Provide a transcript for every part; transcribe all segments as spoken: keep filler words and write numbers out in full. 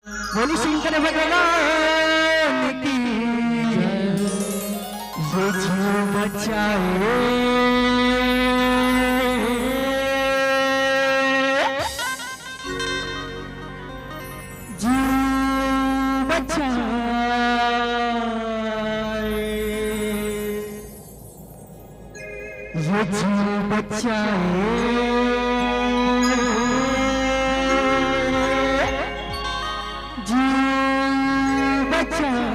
बोली शंकर भगवान की जय। ये जीव बचाए, जीव बचाए। ये जीव बचाए, जीव बचाए।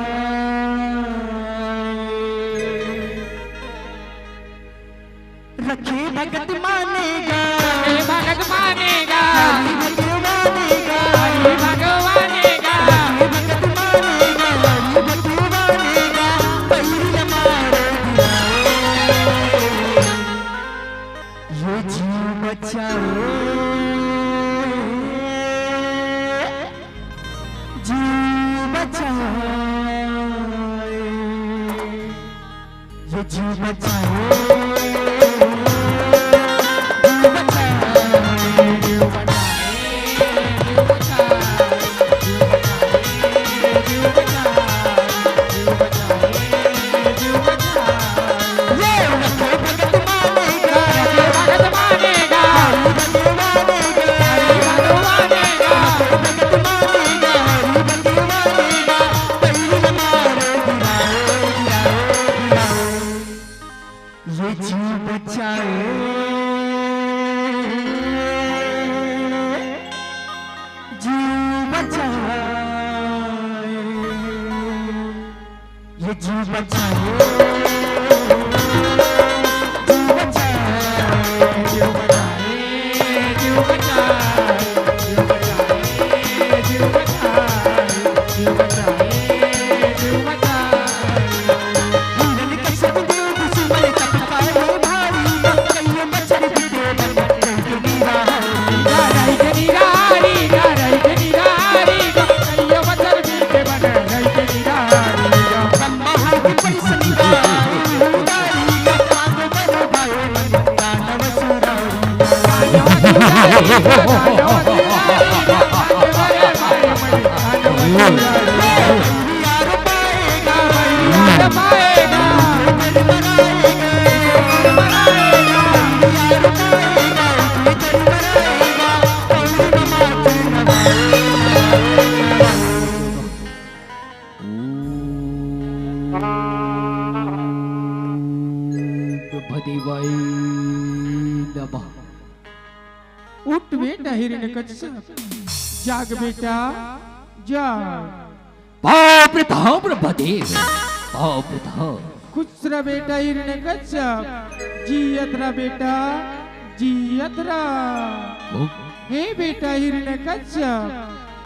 रखे भगत मानेगा, रखे भगत मानेगा, हरि भगवानेगा, हरि भगवानेगा। रखे भगत मानेगा, हरि भगवानेगा। पैर मारो गिराए, ये जीव बचाए, जीव बचाए। ये जीव बचाए, जीव बचाए। ये रखे भगत मानेगा, रखे भगत मानेगा, हरि भगवानेगा, हरि भगवानेगा। रखे भगत मानेगा, हरि भगवानेगा। पैर मारो गिराए, गिराए, गिराए। ये जीव बचाए, जीव बचाए, ये जीव बचाए, जीव बचाए, जीव बचाए, जीव बचाए। ब्रह्मदेवाय नमः। उठ बेटा हिरण्यकश्यप, जाग बेटा, जाग। बाप रे धाम ब्रह्मदेव, बाप रे धाम। खुश रह बेटा हिरण्यकश्यप, जियत रह बेटा, जियत रह। हम्म। हे बेटा हिरण्यकश्यप,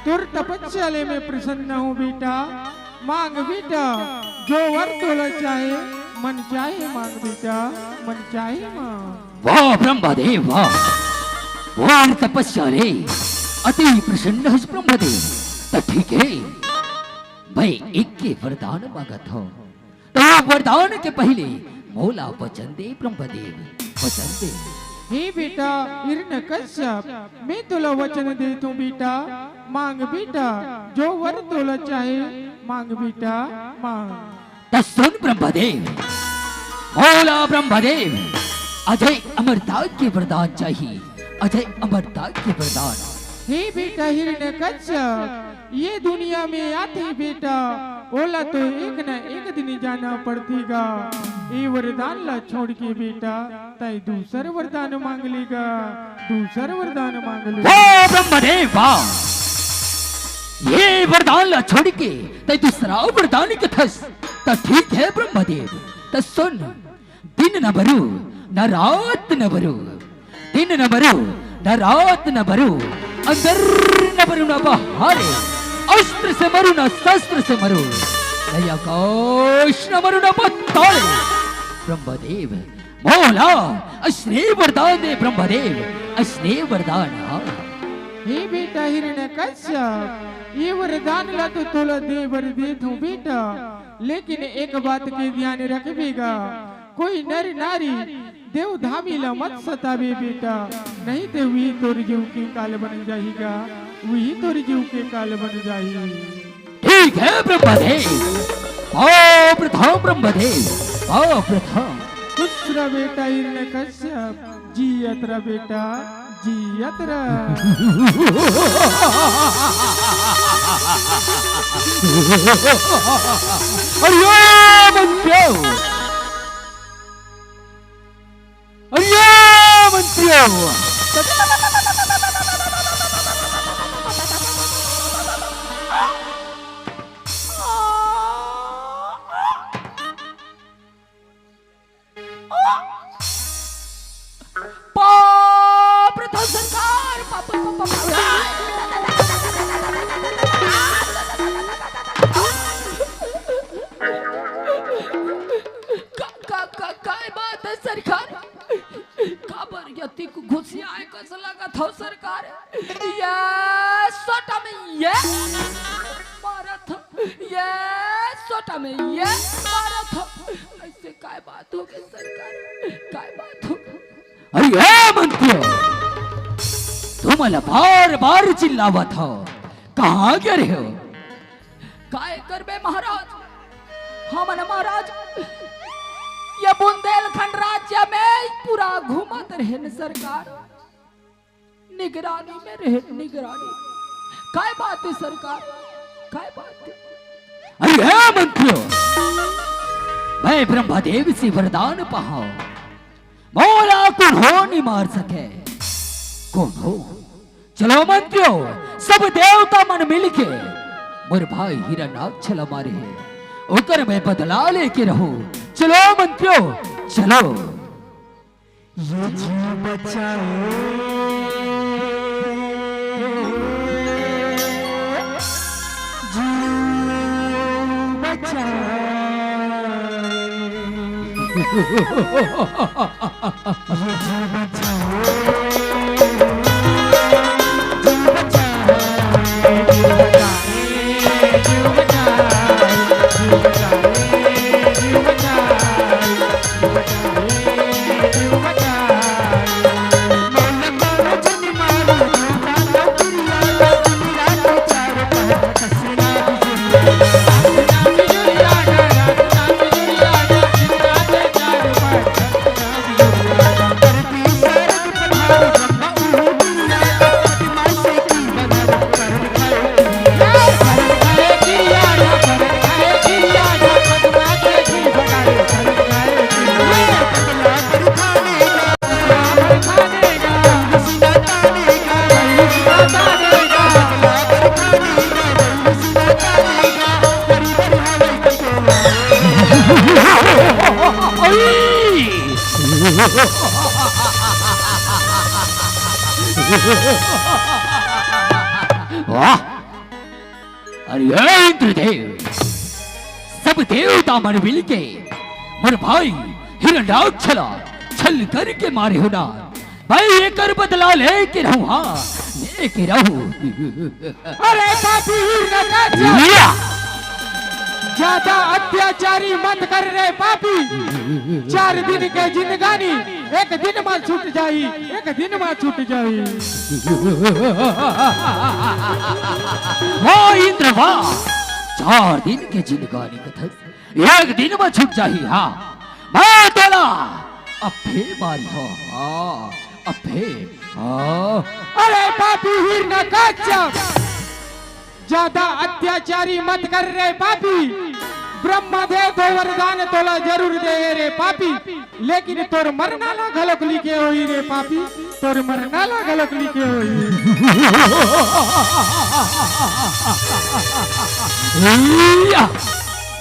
तोर तपस्या ले मैं प्रसन्न हूँ बेटा। मांग बेटा, जो वर तोला चाहे, मन चाहे मांग बेटा, मन चाहे मांग। वाह ब्रह्मदेव वाह, वाह तपस्या ले अति प्रसन्न हस ब्रह्मदेव। त ठीक है, मैं एक के वरदान मांगत हूँ। त वो वरदान के पहिले मोला वचन दे ब्रह्मदेव, वचन दे। हे बेटा हिरण्यकश्यप, मैं तोला वचन देत हूँ बेटा, मांग बेटा, जो वर तोला चाहे, मांग बेटा, मांग। त सुन ब्रह्मदेव, मोला ब्रह्मदेव, अजय अमरता के वरदान चाहिए, अजय अमरता के वरदान। हे बेटा हिरण्यकश्यप, ये दुनिया में आथे बेटा, ओला तो एक न एक दिन जाना पड़थे गा। ये वरदान ला छोड़ के बेटा, तै दूसर वरदान मांग ले गा, दूसर वरदान मांग ले। वाह ब्रह्मदेव वाह, ये वरदान ला छोड़ के तै दूसरा वरदान मांगथस, त ठीक है ब्रह्मदेव, त सुन। दिन न बरु, न रात न बरु, दिन न बरु, न रात न बरु, अंदर न बरु न बाहरे, अस्त्र से मरु न शस्त्र से मरु, न आकाश न मरु न पाताले। ब्रह्मदेव, मोला अइसने वरदान दे ब्रह्मदेव, अइसने वरदान, हाँ। हे बेटा हिरण्यकश्यप, ये वरदान ला तो तोला दे बर देत हूँ बेटा, लेकिन एक बात के ध्यान रखबे गा, कोई नर नारी देव धामी ला मत सताबे बेटा, नहीं ते उही तोर जीव के काल बन जाही गा। उही तोर जीव के काल बन जाही। ठीक हे ब्रह्मदेव, पाव प्रथम ब्रह्मदेव, पाव प्रथम। खुश रह बेटा हिरण्यकश्यप, जियत रह बेटा, जियत रह। अरे ओ मंत्रियों, अरे ओ मंत्रियों। पाव प्रथम सरकार, पाव, पाव, पाव, पाव, पाव। का, का, का, काय बात हे सरकार? काबर यतिक गुसियाए कस लगत हव सरकार? ये सोटा में ये मारत हव, ये सोटा में ये मारत हव। अइसे काय बात होगे सरकार? काय बात होगे? अरे ए मंत्रियों, तुमन ला बार-बार चिल्लावत हव, कहाँ गे रहेव? काय करबे महाराज, हमन महाराज ये बुंदेलखंड राज्य में पूरा घूमत रहेन सरकार, निगरानी में रहेन, निगरानी। काय बात हे सरकार, काय बात हे? अरे हे मंत्रियों, मैं ब्रह्मदेव से वरदान पाहव, मोला कोनो नइ मार सके। कोनो? चलो मंत्रियों, सब देवता मन मिलके मोर भाई हिरण्याक्ष ला मारे हे, ओकर मैं बदला लेके रहूं। चलो मंत्रियों, चलो। ये जीव बचाए, जीव बचाए। वाह! अरे ए इंद्रदेव, सब देवता मन मिलके मोर भाई हिरण्याक्ष ला छल करके मारे हो ना, मैं एकर बदला लेके रहूं, हां, लेके रहूं। अरे पापी हिरण्यकश्यप, या! ज्यादा अत्याचारी मत कर रे पापी। चार दिन के जिंदगानी एक दिन मा छूट जाही, एक दिन मा छूट जाही। वाह इंद्र वाह, चार दिन के जिंदगानी कथस एक दिन मा छूट जाही। हां, मैं तोला अबे मारी हो, हां, अबे, हां। अरे पापी हिरण्यकश्यप, ज्यादा अत्याचारी मत कर रे पापी। ब्रह्मदेव तो वरदान तोला जरूर दे रे पापी, लेकिन तोर मरना ला घलोक लिखे होही रे पापी, तोर मरना ला घलोक लिखे होही। या!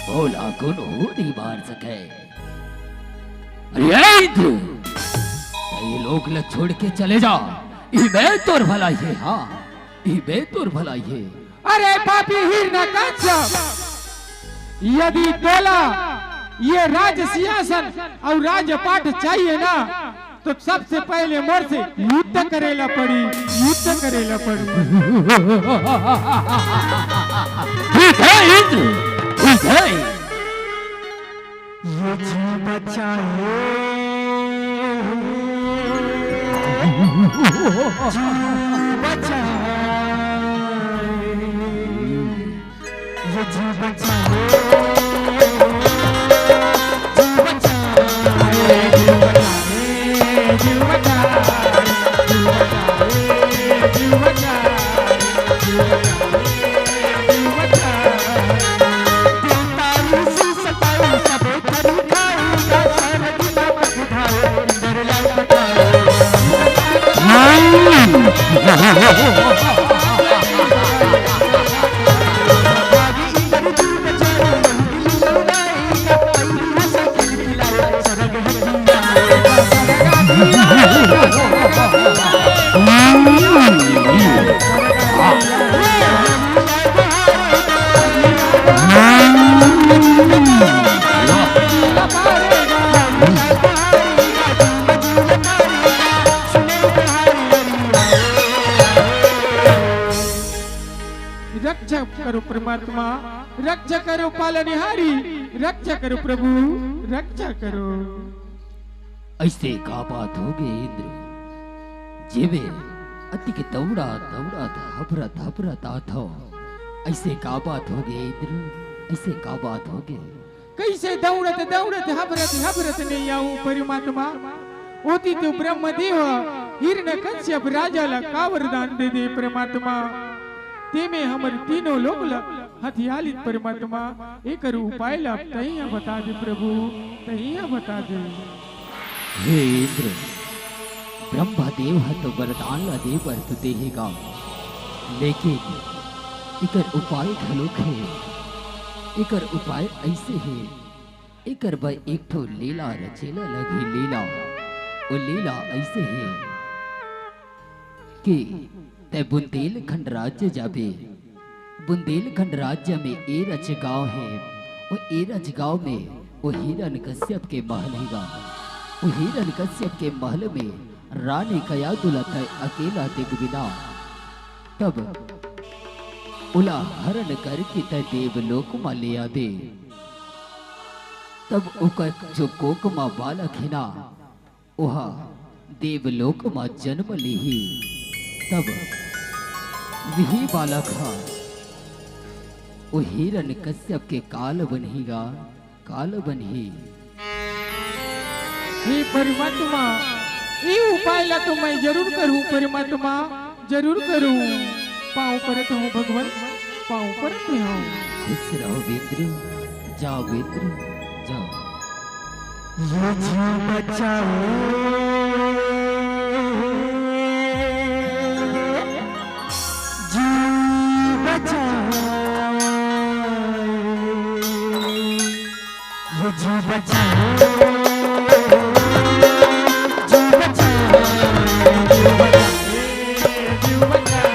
मोला कोनो नइ मार सके। अरे ए इंद्र, तैं ए लोक ला छोड़ के चले जा, इही में तोर भलाई हे, हां, इही में तोर भलाई हे। अरे पापी हिरण्यकश्यप, यदि तोला ये राज सिंहासन अउ राजपाट चाहिए ना, तो सबसे पहले मोर से युद्ध करेला पड़ी, युद्ध करेला पड़ी। ठीक है इंद्र, ठीक है। ये जीव बचाए, जीव बचाए। रक्षा करो परमात्मा, रक्षा करो पालनहारी, रक्षा करो प्रभु, रक्षा करो। ऐसे का बात हो गए इंद्र, जेमे अतिक दौड़ा दौड़ा हफरत हफरत आत हो? ऐसे का बात हो गए इंद्र, ऐसे का बात हो गए? कइसे दौड़त दौड़त हफरत हफरत नइ आऊं परमात्मा? ओती तो ब्रह्मदेव हिरण्यकश्यप राजा ला का वरदान दे दे परमात्मा, तेमे हमर तीनों लोक ला हथियालित परमात्मा, एकर उपाय ला तइहा बता दे प्रभु, तइहा बता दे। हे इंद्र, ब्रह्मदेव ह तो वरदान ला दे बर तो देहे गा, लेकिन एकर उपाय घलोक हे। एकर उपाय अइसे हे, एकर बर एक ठो लीला रचे ला लगही, लीला। ओ लीला अइसे हे कि तैं बुंदेलखंड राज्य जाबे। बुंदेलखंड राज्य में एरच गांव हे। ओ एरच गांव में ओ हिरण्यकश्यप के महल हे गा। ओ हिरण्यकश्यप के महल में रानी कयाधु ला तैं अकेला देखबे ना। तब ओला हरण करके तैं देवलोक म ले आबे। तब ओकर जो कोकमा बालक हे ना, ओहा देवलोक म जन्म लिही। तब वही बालक ह ओ हिरण्यकश्यप के काल बनही गा, काल बनही। हे परमात्मा, ये उपाय ला तो मैं जरूर करूं परमात्मा, जरूर करूं। पांव परत हूं भगवान, पांव परत हूं। खुश रहो इंद्र, जाओ इंद्र, जाओ। ये जीव बचाओ, जीव बचाओ। ये जीव बचाओ, जीव बचाओ,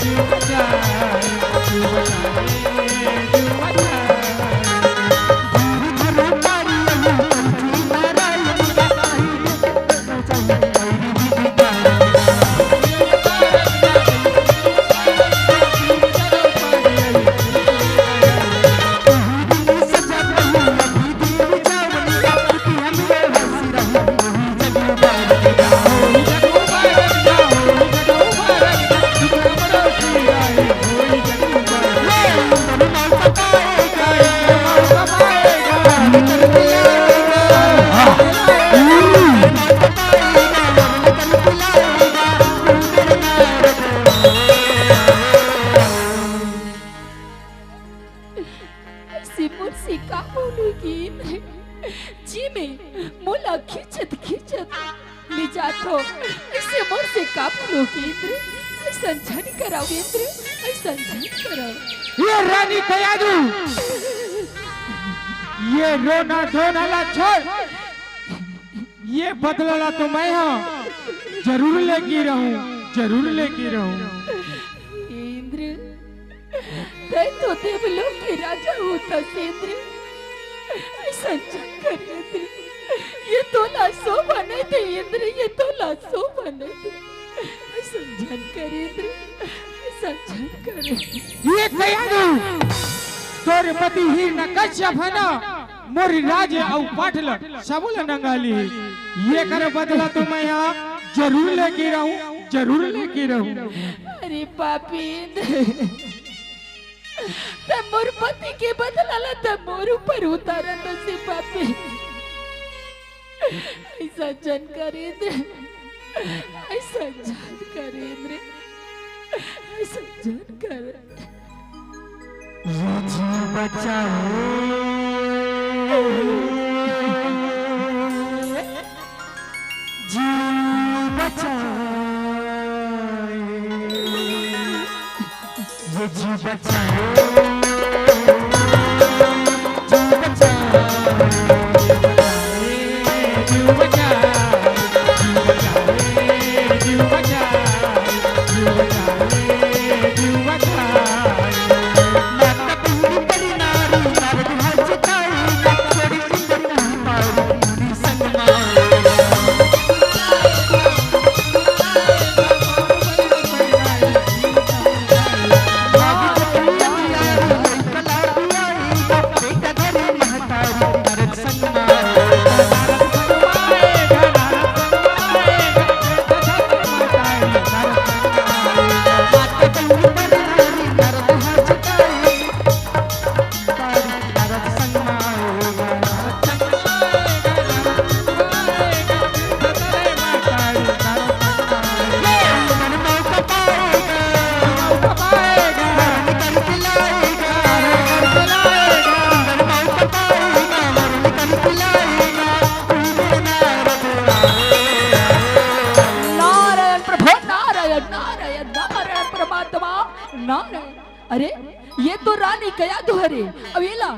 जीव बचाओ। अइसे मोर से का बोलहू इंद्र, जेमे मोला खींचत खींचत ले जात हो। अइसे मोर से का बोलहू इंद्र, अइसन झन करव इंद्र, अइसन झन करव। ये रानी कयाधु, ये रोना धोना ला छोड़, ये बदला ला तो मैं हा जरूर लेके रहूं, जरूर लेके रहूं। इंद्र, तैं तो देवलोक के राजा होथस इंद्र, अइसन झन कर इंद्र, ये तोला शोभा नइ दे इंद्र, ये तोला शोभा नइ दे, अइसन झन कर इंद्र, अइसन झन कर। ये कयाधु, तोर पति हिरण्यकश्यप हे ना, मोर राज्य अउ पाठ ल सबो ल नंगा लिही। येकर बदला तो मैं हा जरूर लेके रहूं, जरूर लेके रहूं। अरे पापी इंद्र, तैं मोर पति के बदला ला तैं मोर ऊपर उतारत हस पापी। अइसा झन कर इंद्र, अइसा झन कर इंद्र, अइसा झन कर। ये जीव बचाए, जीव बचाए, ये जीव बचाए, जीव बचाए, जीव बचाए, जीव बचाए, जीव बचाए, जीव बचाए, जीव बचाए। नारायण प्रभु, नारायण, नारायण, नारायण परमात्मा, नारायण। अरे, ये तो रानी कयादु हरे। अब एला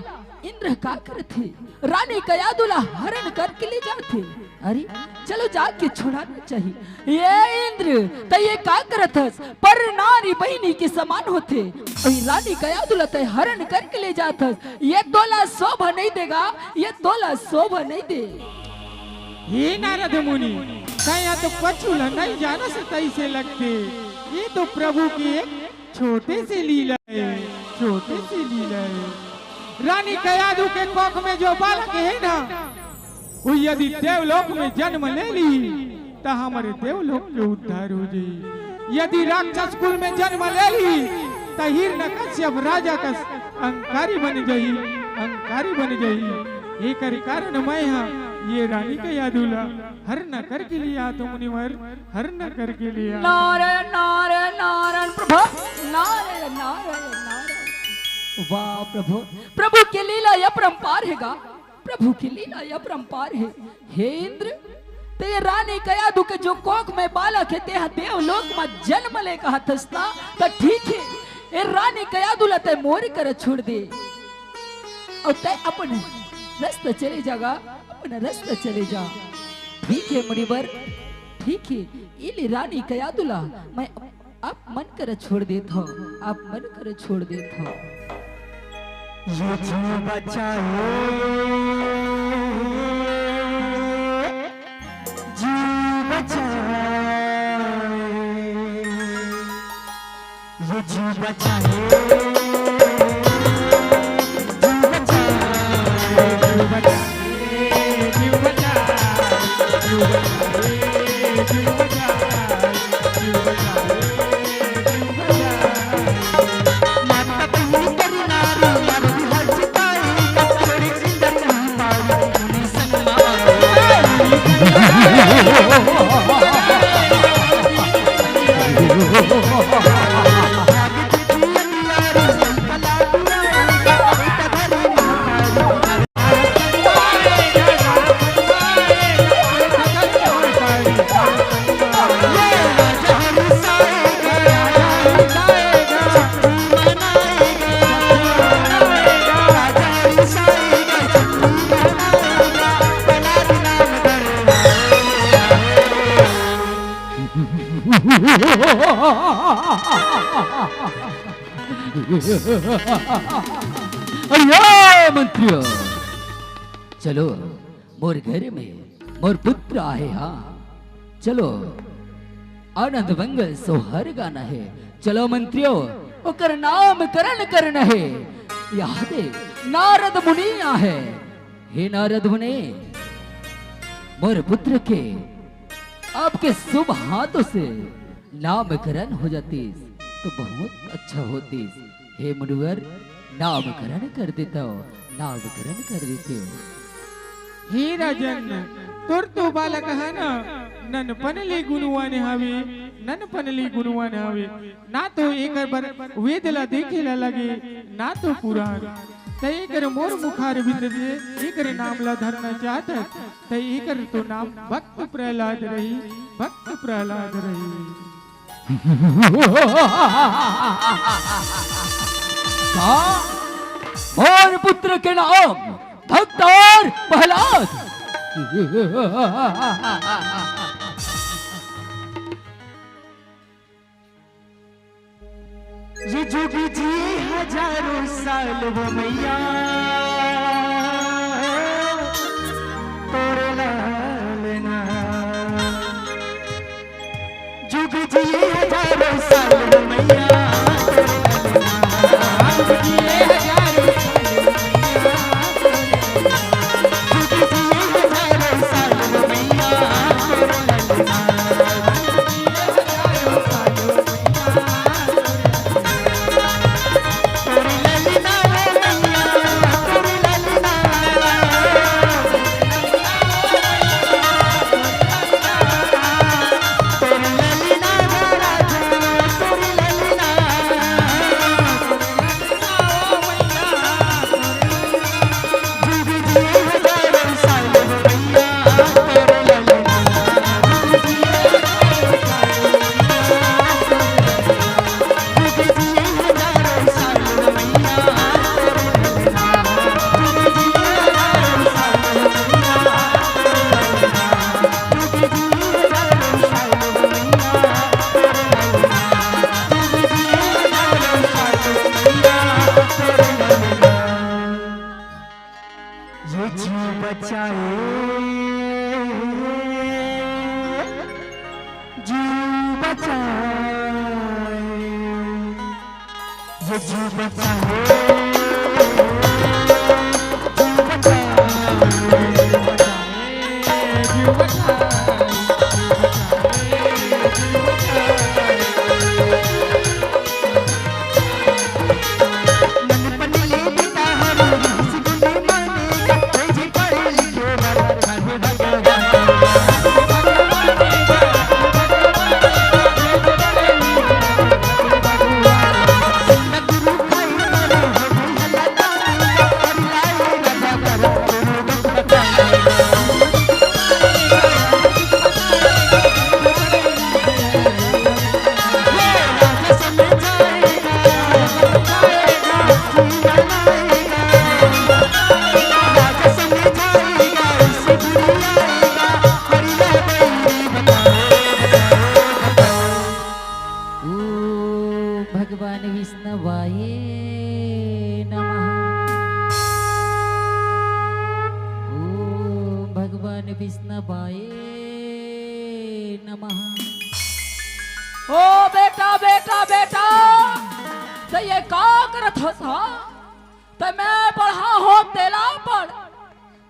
इंद्र का करत हे? रानी कयादु ला हरण करके ले जात हे। अरे, चलो जाके छुड़ाना चाहिए। ये इंद्र, तैं ये का करत हस? पर नारी बहिनी के समान होथे। अउ ये रानी कयादु ला तैं हरण करके ले जात हस। ये तोला शोभा नहीं देगा, ये तोला शोभा नहीं दे। हे नारद मुनि, तैं या तो कछु ला नहीं जानस तइसे लगथे। ये तो प्रभु के एक छोटे से लीला हे, छोटे से लीला हे। रानी कयादु के कोख में जो बालक हे ना, वो यदि देवलोक में जन्म ले ली, त हमर देवलोक के उद्धार हो जाई। यदि राक्षस कुल में जन्म ले ली, त हिरण्यकश्यप राजा कस अहंकारी बन जाई, अहंकारी बन जाई। एकर कारण मैं हा ये रानी कयादु ला हरण करके ले आत हों मुनिवर, हरण करके ले आत हों। नारायण, नारायण, नारायण प्रभु, नारायण, नारायण, नारायण। वाह प्रभु, प्रभु के लीला अपरंपार हे गा, प्रभु के लीला अपरंपार हे। हे इंद्र, तैं ये रानी कयादु के जो कोख में बालक हे, तेहा देवलोक में जन्म ले कहत हस ना, त ठीक हे, ए रानी कयादु ला तैं मोर करा छोड़ दे। अउ तैं अपन रस्ता चले जा गा, अपन रस्ता चले जा। ठीक हे मुनिवर, ठीक हे, ए ले रानी कयादु ला मैं आप मन करा छोड़ देत हों, आप मन करा छोड़ देत हों। ये जीव बचाए, जीव बचाए, ये जीव बचाए, जीव बचाए, जीव बचाए, जीव बचाए, जीव बचाए, जीव बचाए, जीव बचाए। अरे ओ मंत्रियों, चलो, मोर घर में मोर पुत्र आहे, हाँ। चलो, आनंद मंगल सोहर गाना हे। चलो मंत्रियों, ओकर नामकरण करना हे। यादे नारद मुनि आहे। हे नारद मुनि, मोर पुत्र के आपके शुभ हाथों से नामकरण हो जातीस तो बहुत अच्छा होतीस। हे मुनिवर, नामकरण कर देथव, नामकरण कर देथव। हे राजन, तोर तो बालक ह न ननपन ले गुणवान हवे, ननपन ले गुणवान हवे। ना तो एकर बर वेद ला देखे ला लगे, ना तो पुराण। त एकर मोर मुखार भीतर ले एकर नाम ला धरना चाहत हस, त एकर तो नाम भक्त प्रहलाद रही, भक्त प्रहलाद रही। का मोर पुत्र के नाम भक्त और प्रहलाद? ये जुग जिए हजारों साल वो मैया, तोरे लाल ना। जुग जिए हजारों साल वो मैया, तोरे लाल ना। जुग जिए हजारों साल वो मैया, जुग जिए हजारों साल वो मैया, तोरे लाल ना। ये जीव बचाए, जीव बचाए, ये जीव बचाए, जीव बचाए, जीव बचाए। ओम भगवान विष्णवाय नमः। ओम भगवान विष्णवाय नमः। ओ बेटा, बेटा, बेटा, त ये का करत हस, हा? त मैं पढ़ा हो, तेला पढ़।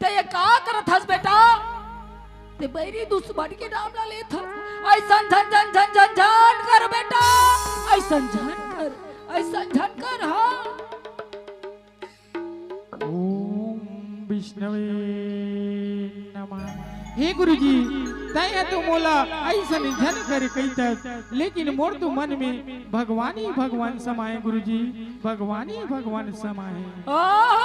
ते ये का करत हस बेटा? ते बैरी दुश्मन के नाम ला लेत हस। अइसन झन, झन, झन, झन, झन कर बेटा। अइसन झन कर, अइसन झन कर, हाँ। ओम विष्णवे नमः। हे गुरुजी, तैं ह तो मोला अइसन झन कर कहिथस, लेकिन मोर तो मन में भगवान ही भगवान समाए गुरुजी, भगवान ही भगवान समाए। आह,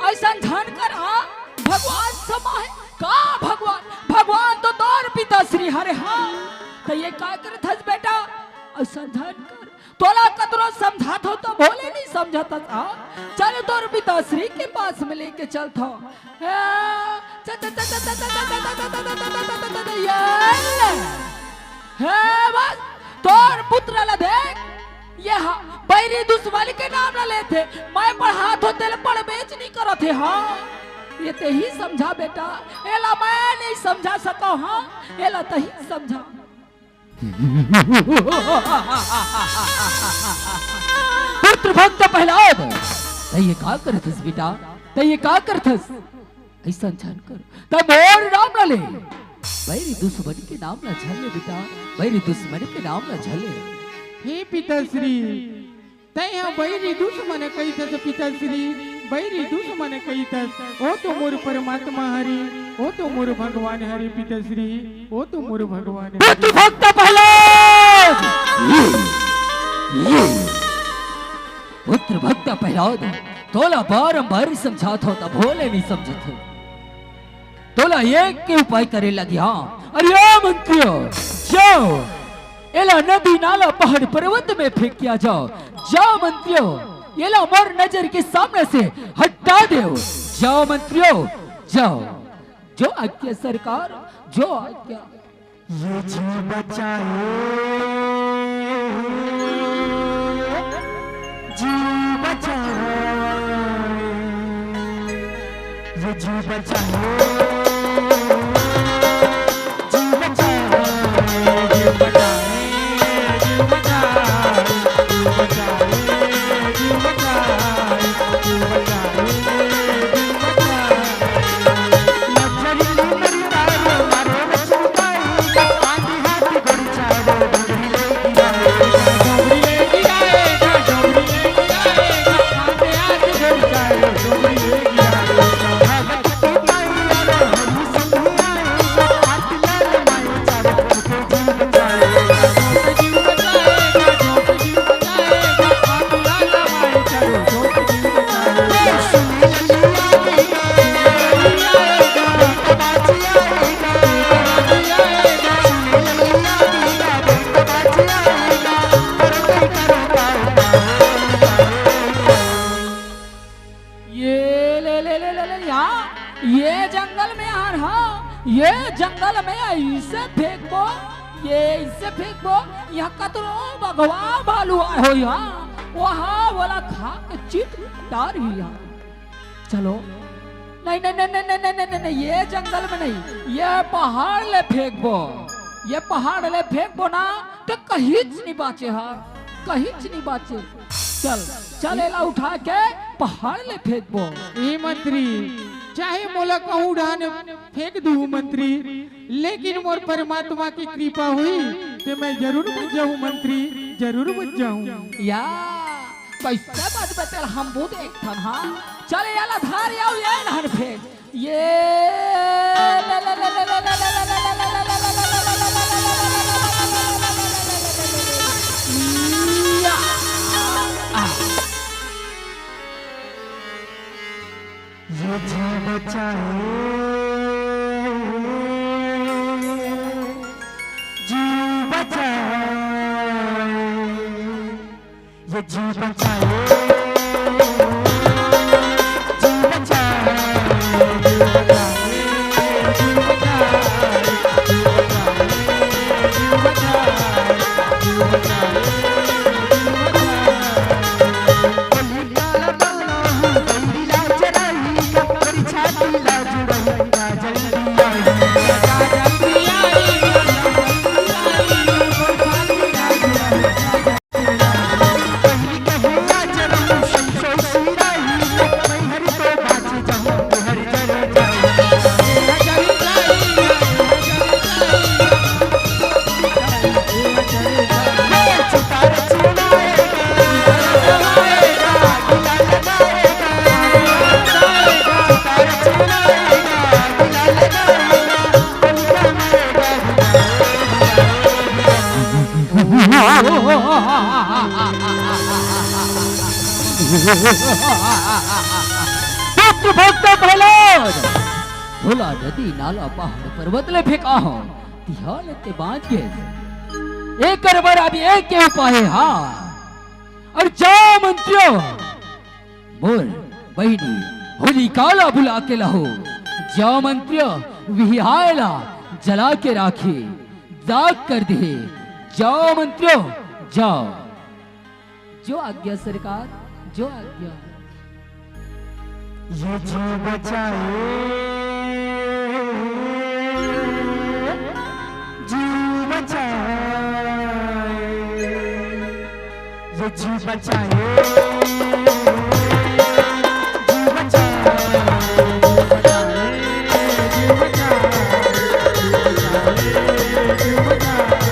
अइसन झन कर, हाँ, भगवान समाए। का भगवान? भगवान तो तोर पिताश्री हरे, हाँ। त ये का करत हस बेटा? अइसन झन कर। तोला कतरो समझात हो तो भोले नहीं समझत हस, हाँ। चल तोर पिताश्री के पास में लेके चलत हो। हाँ, चल, चल, चल, ये ले। हे बस, तोर पुत्र ला देख, ये हा, बैरी दुश्मन के नाम ला लेथे। मैं पढ़ात हो, तेला पढ़बेच नहीं करत हे, हाँ। ये तेही समझा बेटा, एला मैं नहीं समझा सको, हाँ, एला तही समझा। पुत्र भक्त प्रहलाद, तैं ये का करथस बेटा, तैं ये का करथस? अइसन झन कर, त मोर नाम ला ले। बैरी दुश्मन के नाम ला झन ले बेटा, बैरी दुश्मन के नाम ला झन ले। हे पिताश्री, तैं ह बैरी दुश्मन कहिथस पिताश्री, बैरी दुश्मन कहिथस। ओ तो मोर परमात्मा हरे, ओ तो मोर भगवान हरे पिताश्री, ओ तो मोर भगवान हरे। पुत्र भक्त प्रहलाद, पुत्र भक्त प्रहलाद, तोला बारंबार समझात हों, तभो ले नइ समझत हे। तोला एक के उपाय करे लगही। अरे ओ मंत्रियों, जाओ, एला नदी नाला पहाड़ पर्वत में फेंक के आ जाओ। जाओ मंत्रियों, एला मोर नजर के सामने से हटा देव। जाओ मंत्रियों, जाओ। जो आज्ञा सरकार, जो आज्ञा। ये जीव बचाए, जीव बचाए, ये जीव बचाए, जीव बचाए, जीव बचाए, जीव बचाए, जीव बचाए, जीव बचाए, जीव बचाए। ये ले, ले, ले, ले, ले, यहाँ, ये जंगल में यार, हाँ, ये जंगल में ऐसे फेंकबो, ये ऐसे फेंकबो, यहाँ कतरो बघवा भालू आए हो यहाँ, वहाँ वाला खा के चित डार ही यहाँ। चलो, नहीं, नहीं, नहीं, ये जंगल में नहीं, ये पहाड़ ले फेंकबो, ये पहाड़ ले फेंकबो ना, त कहीच नइ बाचे हा, कहीच नइ बाचे। चल, चल, एला उठा के पहाड़ ले फेंकबो। ए मंत्री, चाहे मोला कहूँ डहन फेंक दूहू मंत्री, लेकिन मोर परमात्मा के कृपा होही, ते मैं जरूर बच जाहूँ मंत्री, जरूर बच जाहूँ। या, कइसे बात बतेल हम बहुत एक ठन, हाँ? चल, एला धार आऊ, ए डहन फेंक। ये ये जीव बचाए, जीव बचाए। ये जीव बचाए, जीव बचाए, जीव बचाए, जीव बचाए, जीव बचाए, जीव बचाए, जीव बचाए। पुत्र भक्त प्रहलाद, भोला नदी नाला पहाड़ पर्वत ले फेंका हो, तिहाल ते बांच गे। एकर बर अभी एक के उपाय हे, हाँ। अउ जा मंत्रियों, मोर बहिनी होलिका ला बुला के लाहू। जा मंत्रियों, बिहाय ला जला के राखे, दाग कर दे। जाओ मंत्रियों, जाओ। जो आज्ञा सरकार, जो आज्ञा। ये जीव बचाए, जीव बचाए, ये जीव बचाए, जीव बचाए, जीव बचाए, जीव बचाए, जीव बचाए।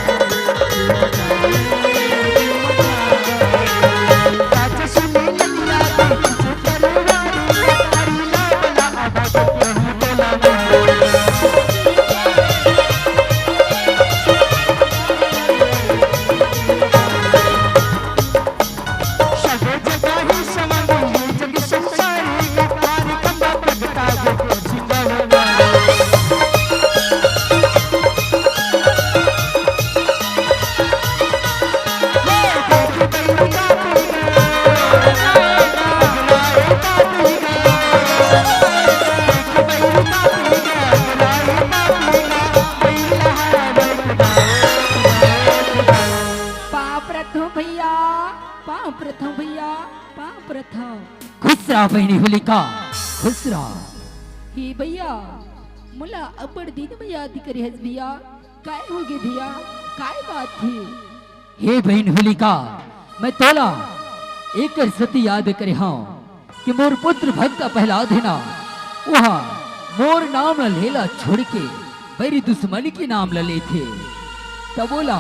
परथंव भैया, पाँव परथंव भैया, पाँव परथंव। खुश रहा बहिनी होलिका, खुश रहा। हे भैया, मोला अब्बड़ दिन में याद करे हस भैया, काय होगे भैया, काय बात हे? हे बहिन होलिका, मैं तोला एकर सेती याद करे हंव कि मोर पुत्र भक्त प्रहलाद हे ना, ओहा मोर नाम ल लेला छोड़ के बैरी दुश्मन के नाम ल लेथे। तब ओला,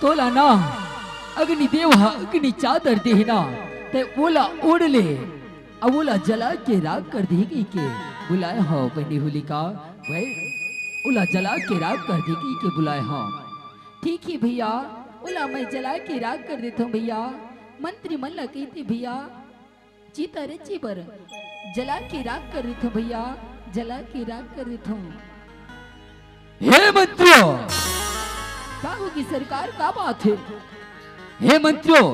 तोला ना अग्निदेव ह अग्नि चादर देहे ना, ते ओला ओढ़ ले, अउ ओला जला के राख कर देही कहिके बुलाए हंव बहिनी होलिका। भाई, ओला जला के राख कर देही कहिके बुलाए हंव। ठीक हे भैया, ओला मैं जला के राख कर देथंव भैया। मंत्री मन ला कहिथे भैया, चिता रचे बर जला के राख कर देथंव भैया, जला के राख कर देथंव। हे मंत्रियों! का होगे सरकार, का बात हे? हे मंत्रियों,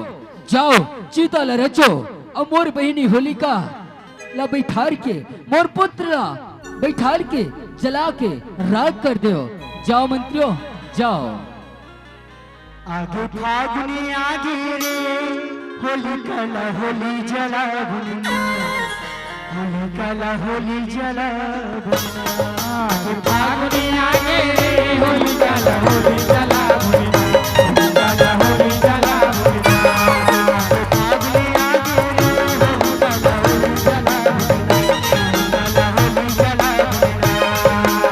जाओ चिता ला रचो अउ मोर बहिनी होलिका ला बैठार के, मोर पुत्र ला बैठार के जला के राख कर देव। जाओ मंत्रियों, जाओ। आगे फागुन आगे रे, होलिका ला होली जलाबो ना, होलिका ला होली जलाबो ना। आगे फागुन आगे रे, होलिका ला होली जलाबो ना, होलिका ला होली जलाबो ना। आगे फागुन आगे रे, होलिका ला होली जलाबो ना।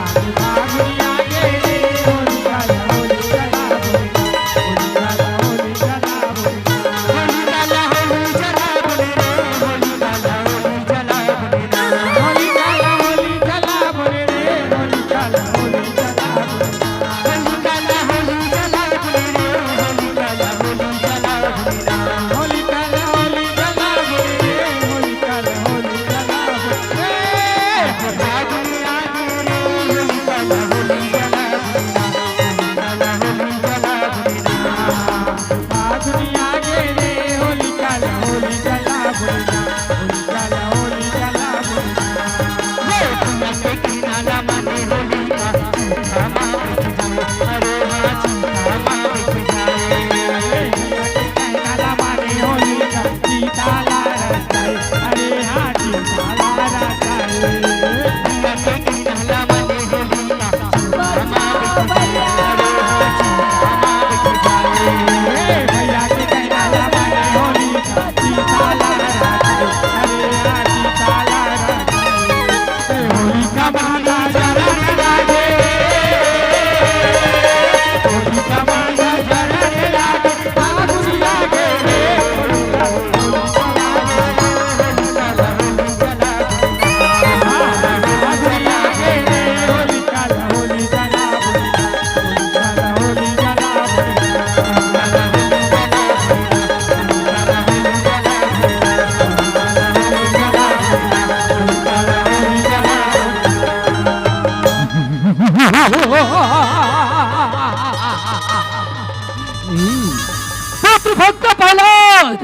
पुत्र भक्त प्रहलाद,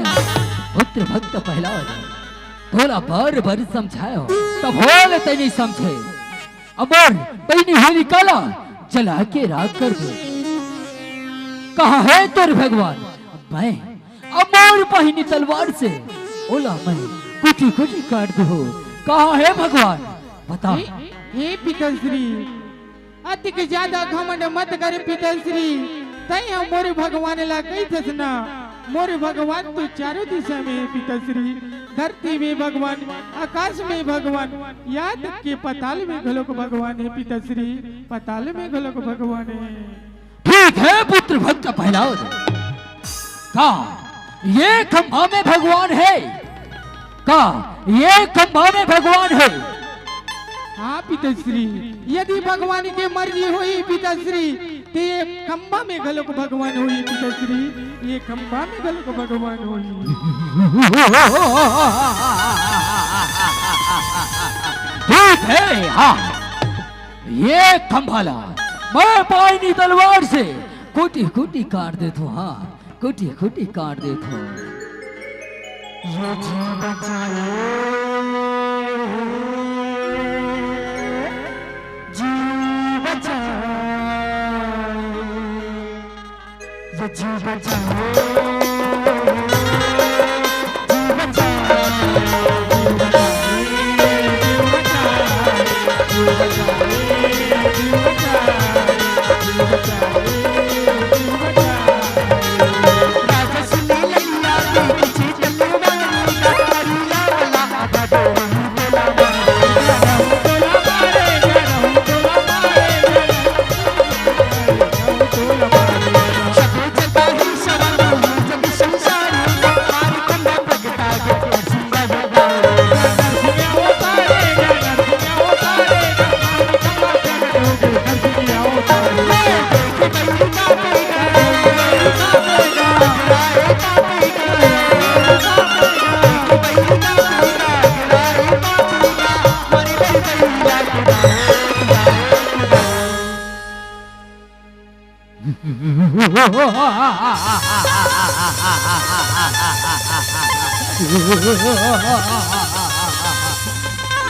पुत्र भक्त प्रहलाद, तोला बार बार समझायो, तभो ले तैं नइ समझे। अउ मोर बहिनी होलिका ला जला के राख कर दे। कहाँ हे तोर भगवान? मैं अउ मोर बहिनी तलवार से ओला मैं कुटी कुटी काट देहूं। कहाँ हे भगवान? बता। हे, हे पिताश्री, अतिक ज्यादा घमंड मत कर पिताश्री। तैं ह मोर भगवान ला कहिथस ना, मोर भगवान तो चारों दिशा में हे पिताश्री। धरती में भगवान, आकाश में भगवान, यहाँ तक के पताल में घलोक भगवान हे पिताश्री, पताल में घलोक भगवान हे। ठीक हे पुत्र भक्त प्रहलाद, का ये खंभा में भगवान हे? का ये खंभा में भगवान हे? हाँ पिताश्री, यदि भगवान के मर्जी होही पिताश्री, त ये खंभा में घलोक भगवान होही पिताश्री, ये खंभा में घलोक भगवान होही। ठीक हे, हाँ, ये खंभा ला मैं बहिनी तलवार से कुटी कुटी काट देथंव, हाँ, कुटी कुटी काट देथंव। ये जी बचाए, जी बचाए। ये जीव बचाए, जीव बचाए, जीव बचाए, जीव बचाए, जीव बचाए, जीव बचाए।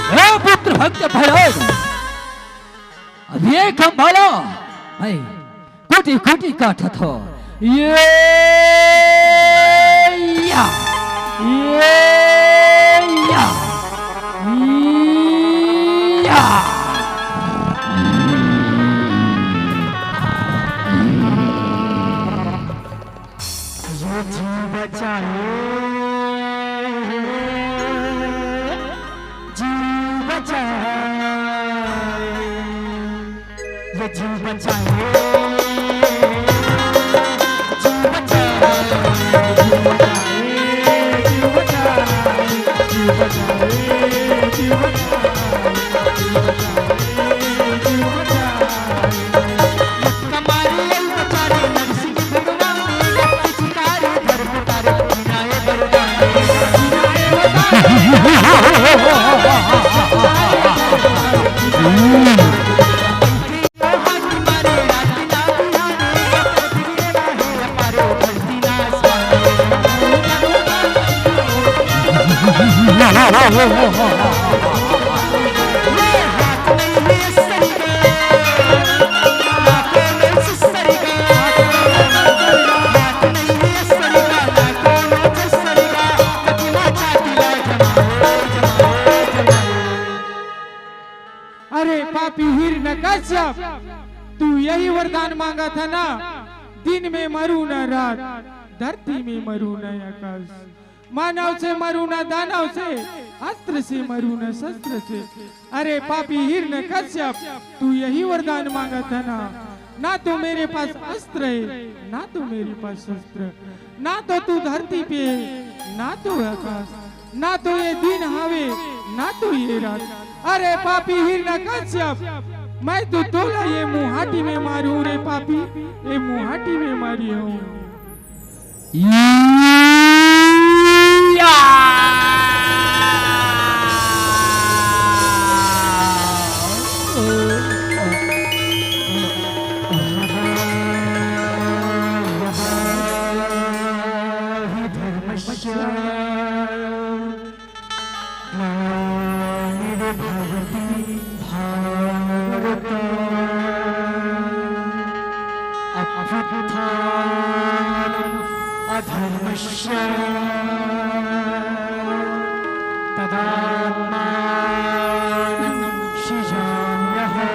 हे पुत्र भक्त भैरव, अब ये खंभाला मैं कुटी कुटी काटत हो। ये या, ये या, या। ये जीव बचाए, जीव बचाए, ये जीव बचाए, जीव बचाए, जीव बचाए, जीव बचाए, जीव बचाए, जीव बचाए। अरे पापी हिरण्यकश्यप, तू यही वरदान मांगा था ना, दिन में मरू न रात, धरती में मरू न आकाश। मानव से मरू न दानव से, अस्त्र से मरू न शस्त्र से। अरे पापी हिरण्यकश्यप, तू यही वरदान मांगा था ना। ना तो मेरे पास अस्त्र है, ना तो मेरे पास शस्त्र, ना तो तू धरती पे है, ना तो आकाश, ना तो ये दिन हावे, ना तो ये रात। अरे पापी हिरण्यकश्यप, मैं तो तोला ये मुहाटी में मारू रे पापी, ये मुहाटी में मारी हूँ। या। ग्लानिर्भवति भारत, अभ्युत्थानम् अधर्मस्य, तदात्मानं सृजाम्यहम्।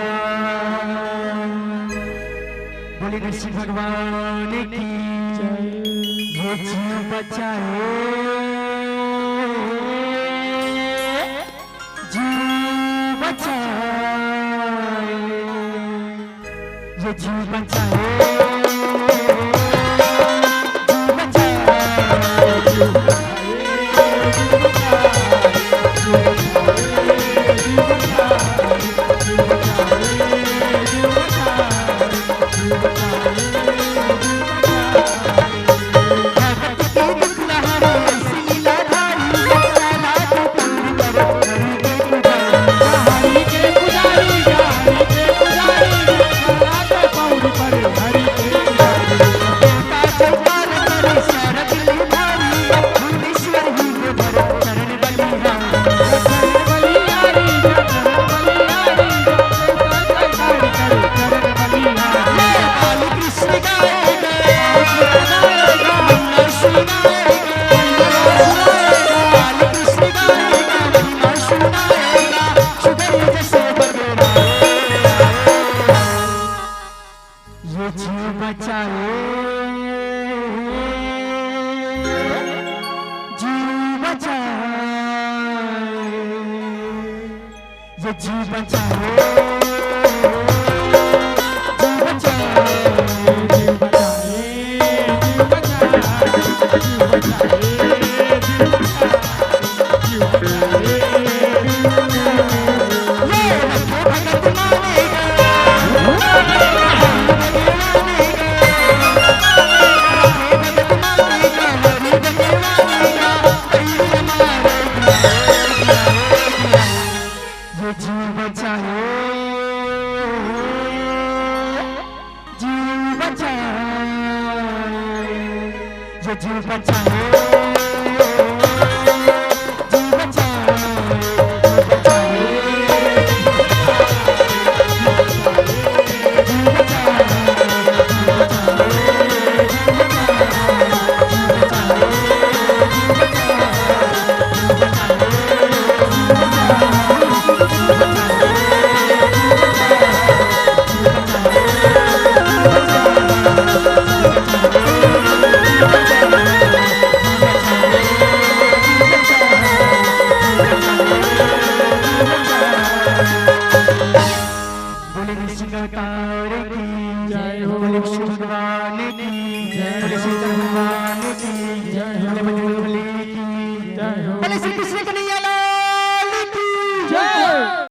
बोलिए नरसिंह भगवान की जय। ये जीव बचाए, जीव बचाए, ये जीव बचाए, जीव बचाए, जीव बचाए, जीव बचाए। जीव बचाए, जीव बचाए, जीव बचाए, जीव बचाए, जीव बचाए, जीव बचाए, जीव बचाए, जीव बचाए। ये रखे भगत मानेगा, भगत मानेगा, भगत मानेगा, हरि भगवान का, हरि हमारे ये जीव बचाए, जीव बचाए, ये जीव बचाए, जीव बचाए, जीव बचाए। बोले विष्णु अवतार की जय हो। बोले विष्णु भगवान की जय। बोले शंकर भगवान की जय हो। बोले बजरंग बली की जय हो। बोले श्री कृष्ण कन्हैया लाल की जय।